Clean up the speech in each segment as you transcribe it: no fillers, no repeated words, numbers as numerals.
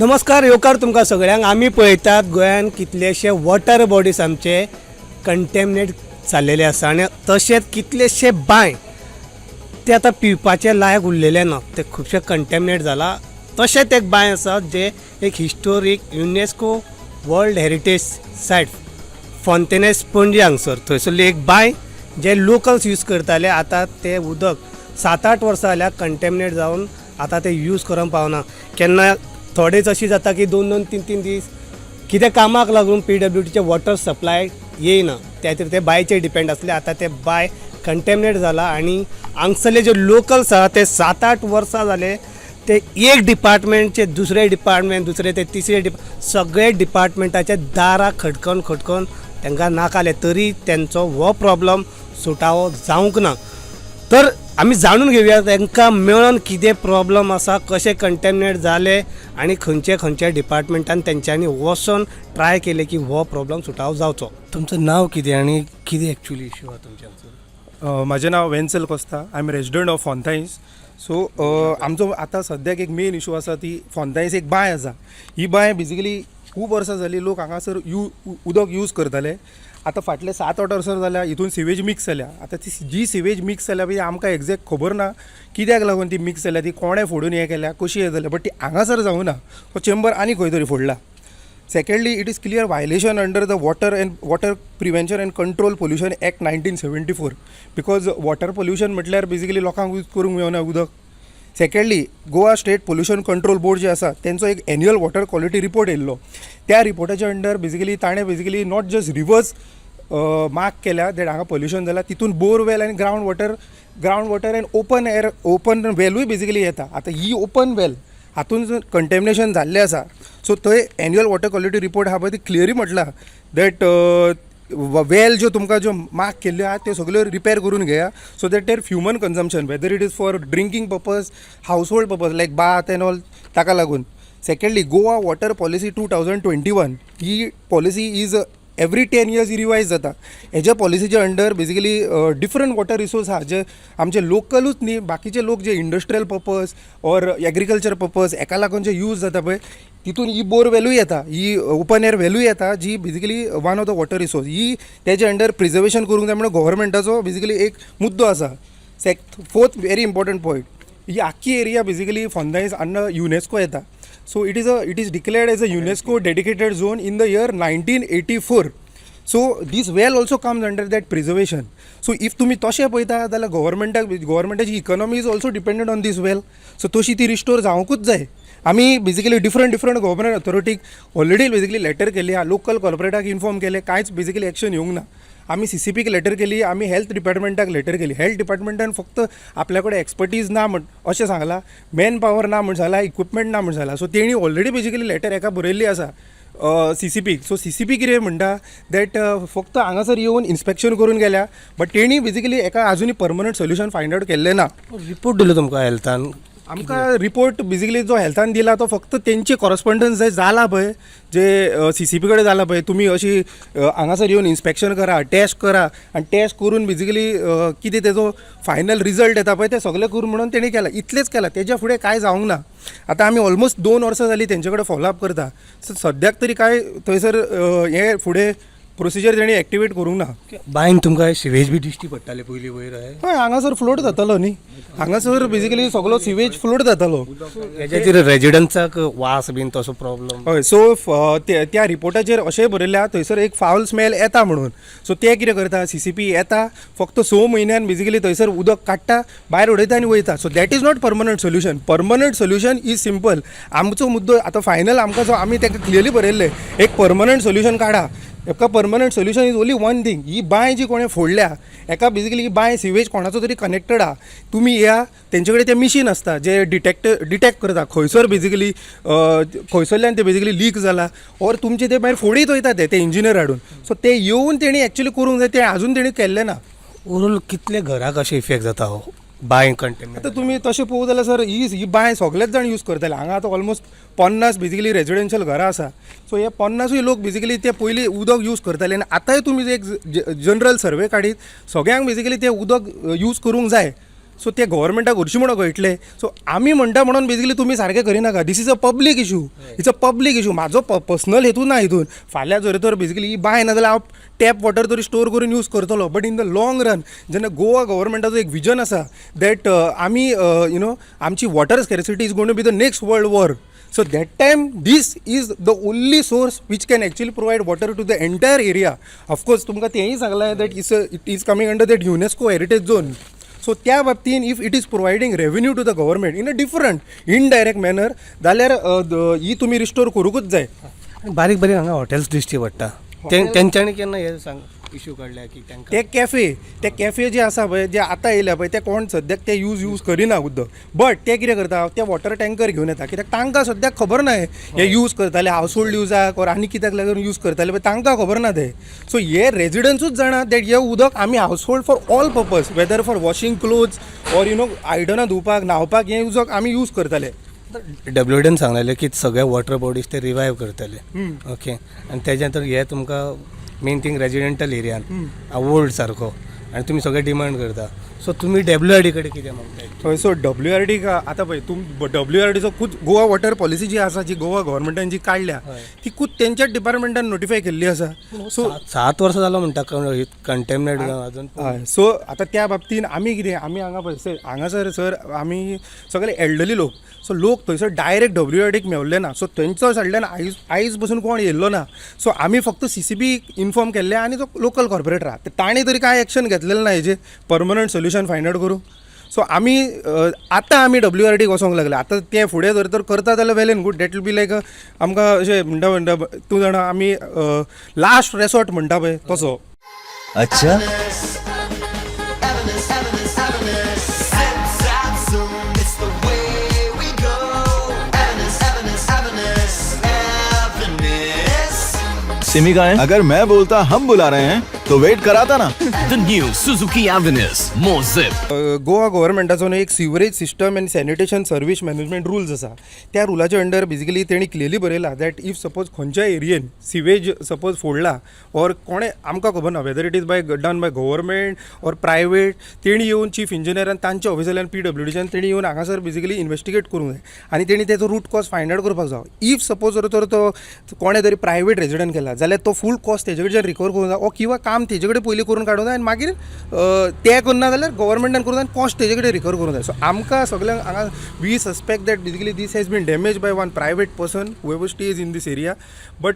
नमस्कार, येवकार तुमकां सगळ्यांक. आमी पळयतात, गोंयान कितलेशे वॉटर बॉडीज आमचे कंटेमिनेट जाल्लेले आसा आनी तशेंच कितलेशे बांय ते आतां पिवपाचे लायक उरलेले ना, ते खुबशे कंटेमिनेट जाला. तशेंच एक बांय आसा जे एक historic UNESCO World Heritage Site, Fontainhas, Panaji हांगसर. थंयसरली एक बांय जे लोकल्स यूज करताले, आतां ते उदक 7-8 वर्सां जाल्यार कंटेमिनेट जावन आतां ते यूज करूंक पावना. केन्ना थोडेच अशी जाता की दोन दोन तीन तीन दीस कितें कामाक लागून पीडब्ल्यूडीचे वॉटर सप्लाय येयना. त्या खातीर ते बांयचेर डिपेंड आसले. आतां ते बांय कंटेमिनेट जाला आनी हांगसरले जे लोकल्स आहा ते 7-8 वर्सां जाले ते एक डिपार्टमेंटचे दुसरे डिपार्टमेंट, दुसरे ते तिसरे सगळे डिपार्टमेंटाचे दारां खटकन खटकन तांकां नाका, तरी तेंचो हो प्रॉब्लम सुटावो जावंक ना. तर आमी जाणून घेवया तांकां मेळोन कितें प्रॉब्लम आसा, कशें कंटेमिनेट जाले आनी खंयचे खंयचे डिपार्टमेंटान तेंच्यांनी वचोन ट्राय केलें की हो प्रॉब्लम सुटावो जावचो. तुमचें नांव कितें आनी कितें एक्चुली इश्यू आहा तुमच्या हांगसर? म्हाजें नांव वेन्सल Costa. I am resident of Fontainhas. So आमचो आतां सद्याक एक मेन इशू आसा ती फोंताईस एक बांय आसा. ही बांय बेजिकली खूब वर्सां जालीं लोक हांगासर उदक यूज करताले. आतां फाटले 7-8 वर्सां जाल्या हितून सिवेज मिक्स जाल्या. आतां ती जी सिवेज मिक्स जाल्या पळय, आमकां एग्जॅक्ट खबर ना कित्याक लागून ती मिक्स जाल्या, ती कोणें फोडून हें केल्या, कशी हें जाल्या, बट ती हांगासर जावना, तो चेंबर आनी खंय तरी फोडला. Secondly, it is clear violation under the Water Prevention and Control Pollution Act 1974, because water pollution म्हटल्यार बेसिकली लोकांक यूज करूंक मेळना उदक. Secondly, Goa State Pollution Control Board जे आसा, तेंचो एक एन्युअल वॉटर क्वॉलिटी रिपोर्ट येयल्लो. त्या रिपोर्टाच्या अंडर बेसिकली ताणें basically not just rivers mark केल्या that हांगा पोल्युशन जालां, तितून बोरवेल आनी ground water and open air, open वेलूय basically येता. आतां ही ओपन वेल हातून कंटेमिनेशन जाल्लें आसा. सो थंय एन्युअल वॉटर क्वॉलिटी रिपोर्ट आहा पळय, ती क्लियरली म्हटलां that वेल ज्यो तुमकां ज्यो मार्क केल्ल्यो आहा, त्यो सगल्यो रिपेर करून घेया so that their human consumption, whether it is for drinking purpose, household purpose like bath and all, ताका लागून. Secondly, Goa Water Policy 2021, he policy is every 10 years revise जाता. हेज्या पॉलिसीच्या under basically different water resource आहा, जे आमचे लोकलूच न्ही, बाकीचे लोक जे industrial purpose or agriculture purpose हेका लागून जे यूज जाता पळय, तितून ही बोर वेलूय येता, ही ओपन एयर वेलूय येता, जी basically one of the water resource. ही तेजे अंडर प्रिजर्वेशन करूंक जाय म्हणून गव्हर्मेंटाचो बेजिकली एक मुद्दो आसा. Fourth very important point, ही आख्खी एरिया बेजिकली फोंताईस अंडर युनेस्को येता. So it is declared as a UNESCO dedicated zone in the year 1984. So this well also comes under that preservation. So if तुमी तशें पळयता जाल्यार गव्हर्मेंटाची economy is also dependent on this well. So तशी ती restore जावंकूच जाय. आमी basically different different government ऑथॉरिटीक ऑलरेडी बेजिकली लेटर केली आहा, लोकल कॉर्पोरेटाक इन्फॉर्म केलें, कांयच बेजिकली एक्शन येवंक ना. आमी सीसीपीक लेटर केली, आमी हेल्थ डिपार्टमेंटाक लेटर केली. हेल्थ डिपार्टमेंटान फक्त आपल्या कडेन एक्सपर्टीज ना म्हण अशें सांगलां, मॅन पावर ना म्हण सांगलां, इक्विपमेंट ना म्हण सांगलां. सो तेणी ऑलरेडी बेजिकली लेटर एका बरयल्ली आसा सीसीपीक. सो सीसीपी कितें म्हणटा that फक्त हांगासर येवन इन्स्पेक्शन करून गेल्या, बट तेणी बेजिकली एका आजुनूय परमनंट सोल्युशन फायंड आवट केल्लें ना. रिपोर्ट दिलो तुमकां हेल्थान? आमकां रिपोर्ट बेजिकली जो हेल्थान दिला तो फक्त तेंचे कॉरस्पॉन्डन्स जे जाला पळय, जे सीसीपी कडेन जाला पळय, तुमी अशी हांगासर येवन इन्स्पेक्शन करा, टेस्ट करा आनी टेस्ट करून बेजिकली कितें तेजो फायनल रिजल्ट येता पळय, ते सगळें करून म्हणून तेणी केलां. इतलेंच केलां, तेज्या फुडें कांय जावंक ना. आतां आमी ऑलमोस्ट 2 वर्सां जालीं तेंचे कडेन फॉलो अप करता. सो सद्याक तरी कांय थंयसर हें फुडें प्रोसिजर तेणी एक्टिवेट करूंक ना. बांयन तुमकां सिवेज बी दिश्टी पडटाले पयलीं वयर? हय, हांगासर फ्लोट जातालो न्ही, हांगासर बेजिकली सगलो सिवेज फ्लोट जातालो. हेच्या रेजिडंट्साक वास बीन तसो प्रॉब्लम? हय, सो त्या रिपोर्टाचेर अशें बरयल्लें आहा, थंयसर एक फावल स्मेल येता म्हणून. सो ते कितें करता, सीसीपी येता, फक्त 6 म्हयन्यान बेजिकली थंयसर उदक काडटा, भायर उडयता आनी वयता. So that is not permanent solution. Permanent solution is simple. आमचो मुद्दो आतां फायनल आमकां जो आमी ताका क्लियरली बरयल्लें, एक परमनंट सोल्युशन काडा. एका permanent solution is only one thing, ही बांय जी कोणें फोडल्या, एका बेजिकली ही बांय सिवेज कोणाचो तरी कनेक्टेड आहा. तुमी या, तेंचे कडेन ते मिशीन आसता जे डिटेक्ट करता खंयसर बेजिकली खंयसरल्यान ते बेजिकली लीक जाला, ऑर तुमचे ते मागीर फोडीत वयता ते इंजिनियर हाडून. सो ते येवन तेणी एक्चुली करूंक जाय, ते आजून तेणी केल्लें ना. ओवरऑल कितले घराक अशें इफेक्ट जाता हो बांय कंटेमिनेट? आतां तुमी तशें पळोवंक जाल्यार सर, ही ही बांय सगलेच जाण यूज करताले. हांगा आतां ऑलमोस्ट 50 बेजिकली रेजिडेन्शियल घरां आसा. सो हे 50ूय लोक बेजिकली ते पयलीं उदक यूज करताले आनी आतांय तुमी एक जनरल सर्वे काडीत, सगळ्यांक बेजिकली तें उदक यूज करूंक जाय. सो ते गव्हर्मेंटाक हरशीं म्हणून कळटलें. सो आमी म्हणटा म्हणून बेजिकली तुमी सारकें करिनाका. This is a public issue, it's a public issue. म्हाजो पर्सनल हेतू ना हितून. फाल्यां जर तर बेजिकली ही बांय ना जाल्यार हांव टॅप वॉटर तरी स्टोर करून यूज करतलो, but in the long run जेन्ना गोवा गव्हर्मेंटाचो एक विजन आसा that आमी you know आमची water scarcity is gonna be the next world war. So that time this is the only source which can actually provide water to the entire area. Of course तुमकां तेंय सांगलां that is it is coming under that UNESCO heritage zone. So त्या बाबतीन if it is providing revenue to the government in a different indirect manner जाल्यार ही तुमी restore करूंकूच जाय. आनी बारीक बारीक हांगा हॉटेल्स दिश्टी पडटा. तेंच्यांनी केन्ना हे सांग इशू काडल्या की तांकां? ते कॅफे जे आसा पळय, जे आतां येयल्या पळय, ते कोण सद्याक ते यूज करिना उदक, बट ते कितें करता, ते वॉटर टँकर घेवन येता, कित्याक तांकां सद्याक खबर ना हे यूज करताले हावस होल्ड युजाक or आनी कित्याक लागून यूज करताले पळय, तांकां खबर ना ते. सो हे रेजिडंसूच जाणा that हे उदक आमी household for all purpose, whether for washing clothes or आयदनां धुवपाक, न्हांवपाक, हें उदक आमी यूज करताले. डब्ल्यू डीन सांगलेलें की सगळे वॉटर बॉडीज ते रिवायव करतले, ओके, आनी तेज्या नंतर हे तुमकां मेन थिंग रेजिडेंटल एरियान ओल्ड सारको आनी तुमी सगळे डिमांड करता. सो तुमी डब्ल्यू आर डी कडेन कितें मागता? हय, सो डब्ल्यू आर डी आतां पळय तुम, डब्ल्यू आर डीचो खूद गोवा वॉटर पॉलिसी जी आसा, जी गोवा गव्हर्मेंटान जी काडल्या, ती खूद तेंच्याच डिपार्टमेंटान नोटिफाय केल्ली आसा. सो 7 वर्सां जालो म्हणटा कंटेमिनेट अजून. हय, सो आतां त्या बाबतीन आमी कितें, आमी हांगा पळय सर, हांगासर सर आमी सगळे एल्डरली लोक. सो लोक थंयसर डायरेक्ट डब्ल्यू आर डीक मेवल्ले ना. सो थंयचो सायडल्यान आयज आयज पसून कोण येयल्लो ना. सो आमी फक्त सीसीबी इन्फॉर्म केल्ले आनी जो लोकल कॉर्पोरेटर आहा ताणें तरी कांय एक्शन घेतलेलें ना हेजेर परमनंट सोल्युशन फायंड आवट करूं. सो आमी आतां आमी डब्ल्यू आर डीक वचोंक लागले. आतां तें फुडें जर तर करता जाल्यार well and good, that will be like आमकां अशें म्हणटा म्हणटा तूं जाणा, आमी लास्ट रेसॉर्ट म्हणटा पळय तसो. अच्छा. Avenues, avenues, avenues. Zip, zap, zoom, it's the way we go. Avenues, avenues, avenues, avenues. Simi कहाँ है? अगर मैं बोलता हम बुला रहे हैं तो वेट कराता ना. The new Suzuki Avenis. More zip. Goa गव्हर्मेंटाचो न्हू एक sewerage system and sanitation service management rules आसा. त्या रुलाच्या अंडर बेजिकली तेणी क्लियरली बरयला that if suppose खंयच्याय एरियेन सिवेज सपोज फोडला ऑर कोणें, आमकां खबर ना whether it is by done by government or private, तेणी येवन चीफ इंजिनियरान तांच्या ऑफिसांतल्यान पीडब्ल्यूडीच्यान तेणी येवन हांगासर बेजिकली इन्वेस्टिगेट करूंक जाय आनी तेणी तेजो रूट कॉज फायंड आवट करपाक जाय. If suppose जर तर तो कोणें तरी प्रायवेट रेजिडंट केला जाल्यार तो फूल कॉस्ट तेजे कडच्यान रिकवर करूंक जाय ओ किंवा काम तेजे कडेन पयलीं करून काडूंक जाय आनी मागीर तें करना जाल्यार गव्हर्मेंटान करूंक जाय आनी कॉस्ट तेजे कडेन रिकवर करूंक जाय. सो आमकां सगल्यांक हांगा we suspect that basically this has been damage by one private person who stays in this area, but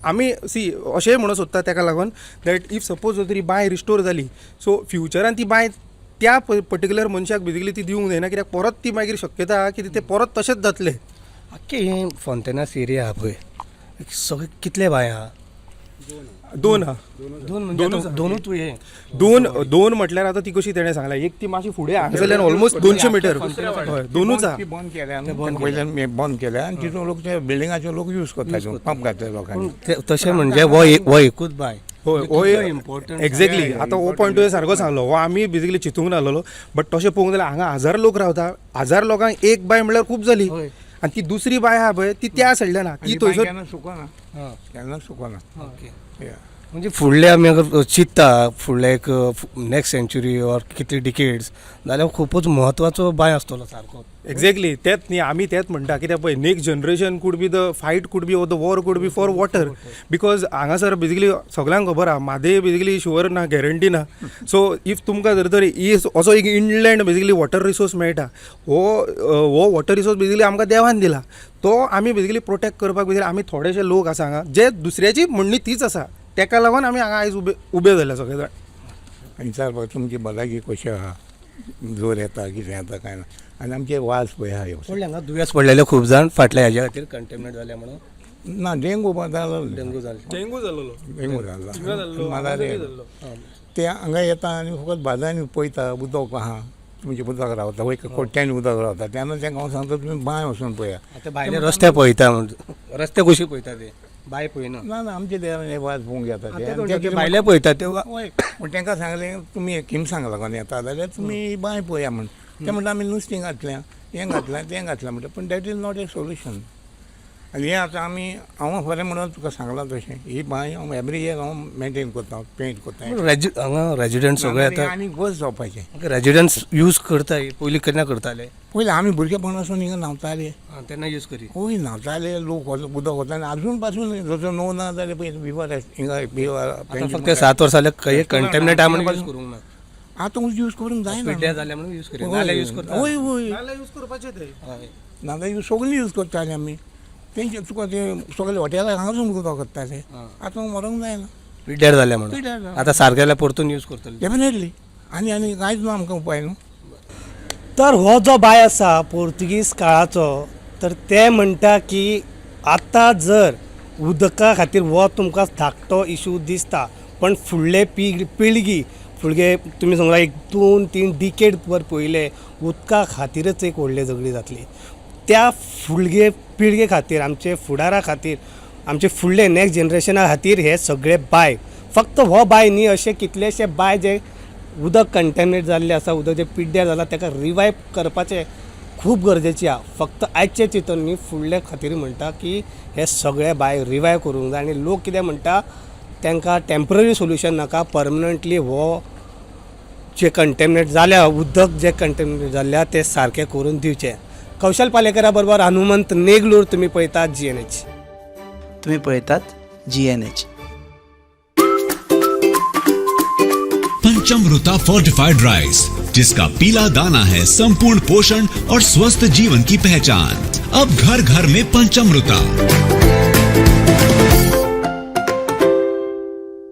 आमी सी अशेंय म्हणूंक सोदता तेका लागून that if suppose जर तरी बांय रिस्टोर जाली, सो फ्युचरान ती बांय त्या पर्टिक्युलर मनशाक बेजिकली ती दिवंक जायना, कित्याक परत ती मागीर शक्यता आहा की ते परत तशेंच जातलें. आख्खे हे फोंतेनास एरिया आहा पळय, सगळे कितले बांय आहा? दोन आहा. दोन म्हणजे दोनूच. आतां दोनूच हे? दोन. दोन म्हटल्यार आतां ती कशी तेणें सांगलें, एक ती मातशी फुडें हांगासरल्यान ऑलमोस्ट 200 मिटर. हय, दोनूच आहा. ती बंद केल्या न्हू वयल्यान, हे बंद केल्या आनी तितून लोक ते बिल्डिंगाचे लोक यूज करता, पंप घातले लोकांनी. तशें म्हणजे हो हो एकूच बांय? हय, हो. इम्पॉर्टंट. एक्झॅक्टली, आतां हो पॉयंट तुवें सारको सांगलो. हो आमी बेजिकली चिंतूंक नासलेलो, बट तशें पळोवंक जाल्यार हांगा हजार लोक रावता. हजार लोकांक एक बांय म्हणल्यार खूब जाली. आनी ती दुसरी बांय आहा पळय, ती त्या सायडल्यान आहा, ती आनी बांय थंयसर केन्ना सुकना, केन्ना सुकना. ओके. या. म्हणजे फुडले आमी अगर चिंत्ता फुडले एक नेक्स्ट सेंच्युरी ऑर कितले डिकेड्स जाल्यार खुपूच म्हत्वाचो बांय आसतलो सारको. एक्झॅक्टली, तेंच न्ही, आमी तेंच म्हणटा, कित्याक पळय, next generation could be the fight could be or the war could be for water, because हांगासर बेजिकली सगल्यांक खबर आहा, म्हादय बेजिकली शुअर ना, गॅरंटी ना. सो if तुमकां जर तर ही असो एक इनलँड बेजिकली वॉटर रिसोर्स मेळटा, हो हो वॉटर रिसोर्स बेजिकली आमकां देवान दिला, तो आमी बेजिकली प्रोटेक्ट करपाक बेजिकली आमी थोडेशे लोक आसा हांगा जे दुसऱ्याची म्हणणी तीच आसा, तेका लागून आमी हांगा आयज उबे उबे जाल्या सगळे जाण. आनी विचारपाक तुमची भलायकी कशी आहा, जोर येता, कितें येता काय ना, आनी आमचे वास पळय आहा ह्यो. पडले हांगा दुयेंस पडलेले खूब जाण फाटल्या हेज्या खातीर कंटेमिनेट जाले म्हणून? ना, डेंगू जालो. डेंगू जाले. डेंगू जाल्लो. डेंगू जाल्लो, मलारिया. ते हांगा येता आनी फकत बाजारांनी पळयता उदक आहा तुमचें, उदक रावता वय, कोट्यांनी उदक रावता. तेन्ना तांकां हांव सांगता, तुमी बांय वचून पळया. आतां भायले रस्ते पळयता म्हण, रस्ते कशी पळयता ते, बांय पळयना. ना ना, आमच्या देरान हे वास पळोवंक येता ते आनी ते ते भायले पळयता ते. हय, पूण तांकां सांगलें, तुमी किमसांक लागून येता जाल्यार तुमी बांय पळया म्हण. ते म्हणटा, आमी नुस्तें घातल्या, हें घातलां, तें घातलां म्हणटा, पूण that is not a solution. आनी हें आतां आमी हांव खरें म्हणून तुका सांगलां तशें ही बांय हांव एवरी इयर हांव मेनटेन करता, पेंट करता. हांगा रेजिडंट सगळे आतां आनी गरज जावपाचें. रेजिडंट्स यूज करता. पयलीं केन्ना करताले? पयलीं आमी भुरगेपण आसून हिंगा न्हांवताले. तेन्ना यूज करी. खंय न्हांवताले लोक, उदक वता आनी आजून पासून जसो णव ना जाल्यार पळय बिवार हिंगा बिवार. आतां फक्त 7 वर्सां जाले कंटेमिनेट आहा म्हणून यूज करूंक ना. आतां यूज करूंक जायना. पिड्ड्यार जाल्या म्हणून यूज करी नाल्यार यूज करता. हय हय. नाल्यार यूज करपाचें ते. नाल्यार यूज सगळीं यूज करताले आमी. तेंचे तुका ते सगळे हॉटेलाक हांगासून उदक करताले, आतां मरोंक जायना. पिड्ड्यार जाल्या म्हणून. पिड्ड्यार जालें. आतां सारकें जाल्यार परतून यूज करतले. डेफिनेटली. आनी आनी कांयच ना आमकां उपाय न्हू. तर हो जो बांय आसा पोर्तुगीज काळाचो, तर ते म्हणटा की आतां जर उदका खातीर हो तुमकां धाकटो इशू दिसता, पण फुडले पिळगी फुडले तुमी समजा एक 2-3 डिकेड वर पयले उदका खातीरच एक व्हडली झगडी जातली. त्या फुडले पिळगे खातीर, आमचे फुडारा खातीर, आमचे फुडले नेक्स्ट जनरेशना खातीर हे सगळे बांय, फक्त हो बांय न्ही, अशे कितलेशे बांय जे उदक कंटेमिनेट जाल्लें आसा, उदक जें पिड्ड्यार जालां, ताका रिवायव करपाचें खूब गरजेचें आहा. फक्त आयचें चिंतून न्ही, फुडले खातीर म्हणटा की हे सगळे बांय रिवायव करूंक जाय. आनी लोक कितें म्हणटा, तांकां टेंपररी सोल्युशन नाका, परमनंटली हो जे कंटेमिनेट जाल्या उदक, जे कंटेमिनेट जाल्लें आहा तें सारकें करून दिवचें. कौशल पालेकरा बरोबर हनुमंत नेगलूर, तुमी पळयतात जीएनएच. तुम्ही पळयतात जीएनएच. पंचमृता फोर्टिफाइड राइस, जिसका पीला दाना है संपूर्ण पोषण और स्वस्थ जीवन की पहचान। अब घर घर में पंचमृता।